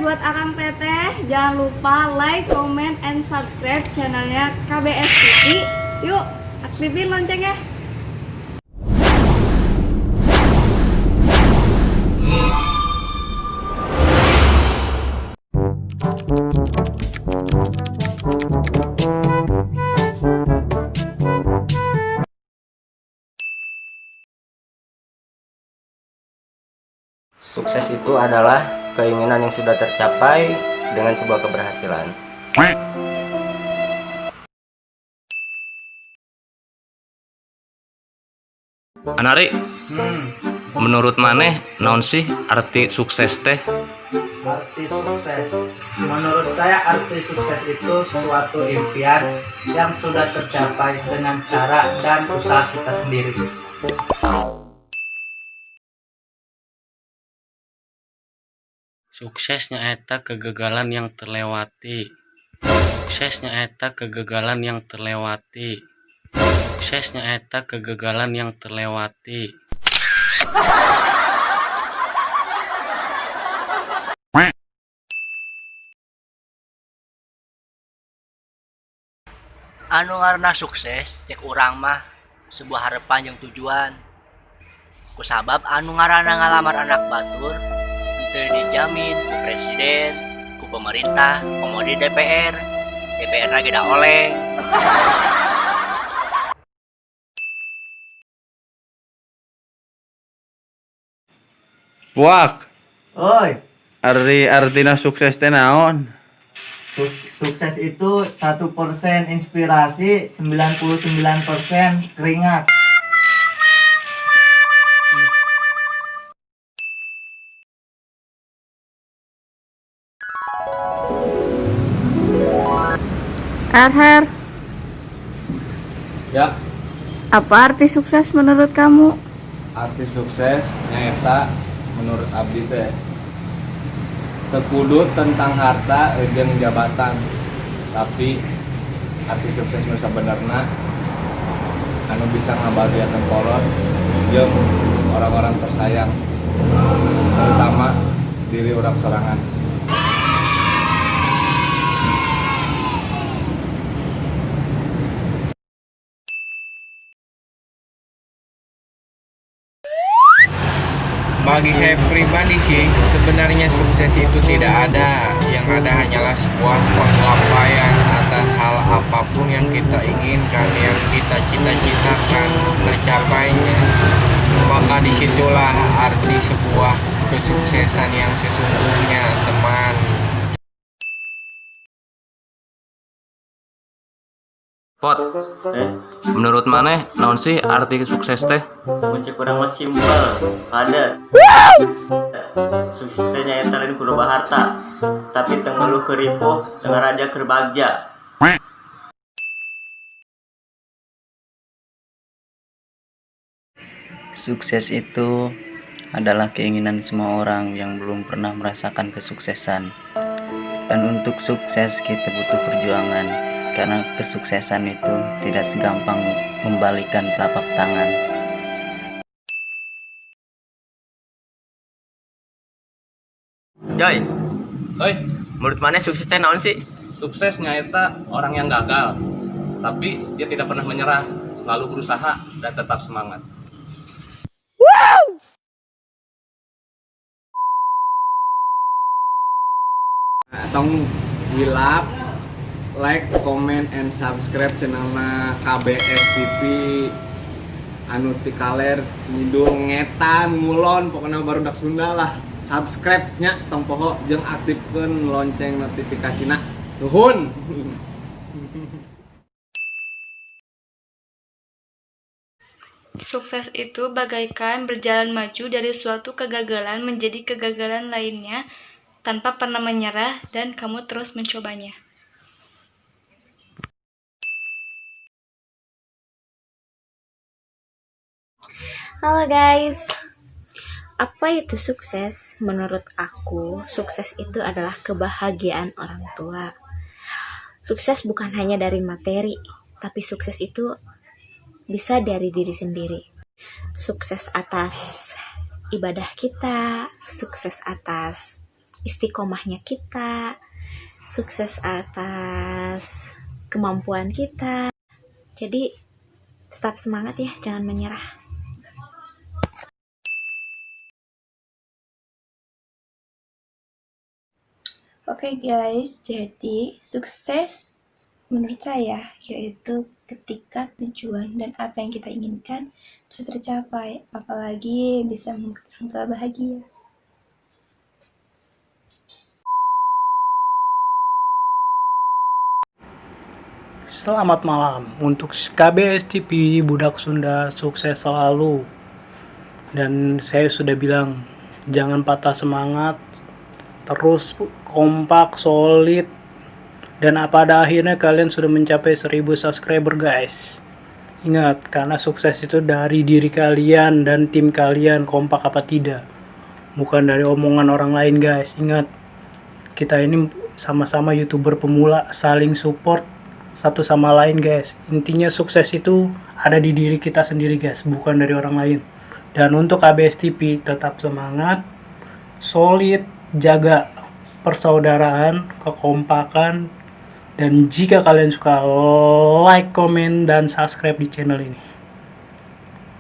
Buat Akang Teteh, jangan lupa like, comment, and subscribe channelnya KBS TV. Yuk, aktifin loncengnya. Sukses itu adalah keinginan yang sudah tercapai dengan sebuah keberhasilan. Anari, menurut maneh naon sih arti sukses teh? Arti sukses. Menurut saya, arti sukses itu suatu impian yang sudah tercapai dengan cara dan usaha kita sendiri. Sukses nyaeta kegagalan yang terlewati. Sukses nyaeta kegagalan yang terlewati. Sukses nyaeta kegagalan yang terlewati. Anu ngaranna sukses, cek urang mah sebuah harapan jeung tujuan, kusabab anu ngaranna ngalamar anak batur teu dijamin ku presiden, ku pemerintah, komo di DPR. DPR lagi da oleng. Wak, Oi, arti artina sukses teh naon? Sukses itu 1% inspirasi, 99% keringat. Arhar, Ya, apa arti sukses menurut kamu? Arti sukses nyaeta menurut abdi teh teu kudu tentang harta jeung jabatan, tapi arti sukses nu sabenerna anu bisa ngabahagiakeun kolot jeung orang-orang tersayang, terutama diri urang sorangan. Bagi saya pribadi sih, sebenarnya sukses itu tidak ada. Yang ada hanyalah sebuah pencapaian atas hal apapun yang kita inginkan, yang kita cita-citakan tercapainya. Maka disitulah arti sebuah kesuksesan yang sesungguhnya, teman. Pot, Eh, menurut maneh naon sih arti sukses teh? Mun cek urang mah simpel, padat. Sukses teh nyaeta lain ku loba harta, tapi teu ngeluh keur ripuh, teu ngaraja keur bagja. Sukses itu adalah keinginan semua orang yang belum pernah merasakan kesuksesan. Dan untuk sukses kita butuh perjuangan, karena kesuksesan itu tidak segampang membalikan telapak tangan. Joy, Oi, menurut maneh sukses teh naon sih? Sukses nyaeta orang yang gagal, tapi dia tidak pernah menyerah, selalu berusaha dan tetap semangat. Tong hilap like, comment, and subscribe channelna KBS TV anu ti kaler, ngidul, ngetan, ngulon, pokoknya barudak Sunda lah. Subscribe nya, tong poho jeung aktifkeun lonceng notifikasina. Nuhun. Sukses itu bagaikan berjalan maju dari suatu kegagalan menjadi kegagalan lainnya tanpa pernah menyerah dan kamu terus mencobanya. Halo guys, apa itu sukses? Menurut aku, sukses itu adalah kebahagiaan orang tua. Sukses bukan hanya dari materi, tapi sukses itu bisa dari diri sendiri. Sukses atas ibadah kita, sukses atas istiqomahnya kita, sukses atas kemampuan kita. Jadi tetap semangat ya, jangan menyerah. Oke guys, jadi sukses menurut saya yaitu ketika tujuan dan apa yang kita inginkan bisa tercapai, apalagi bisa membuat orang tua bahagia. Selamat malam untuk KBS TV Budak Sunda, sukses selalu. Dan saya sudah bilang jangan patah semangat, terus kompak, solid, dan pada akhirnya kalian sudah mencapai 1000 subscriber guys. Ingat, karena sukses itu dari diri kalian dan tim kalian, kompak apa tidak, bukan dari omongan orang lain guys. Ingat, kita ini sama-sama YouTuber pemula, saling support satu sama lain guys. Intinya sukses itu ada di diri kita sendiri guys, bukan dari orang lain. Dan untuk KBS TV tetap semangat, solid, jaga persaudaraan, kekompakan, dan jika kalian suka like, komen, dan subscribe di channel ini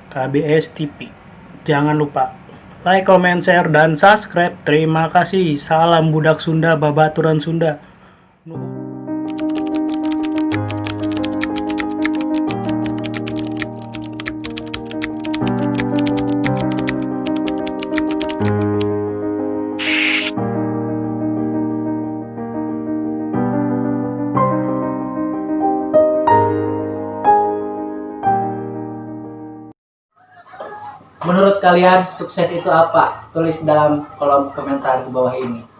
KBS TV. Jangan lupa like, comment, share, dan subscribe. Terima kasih. Salam Budak Sunda, Babaturan Sunda. Menurut kalian sukses itu apa? Tulis dalam kolom komentar di bawah ini.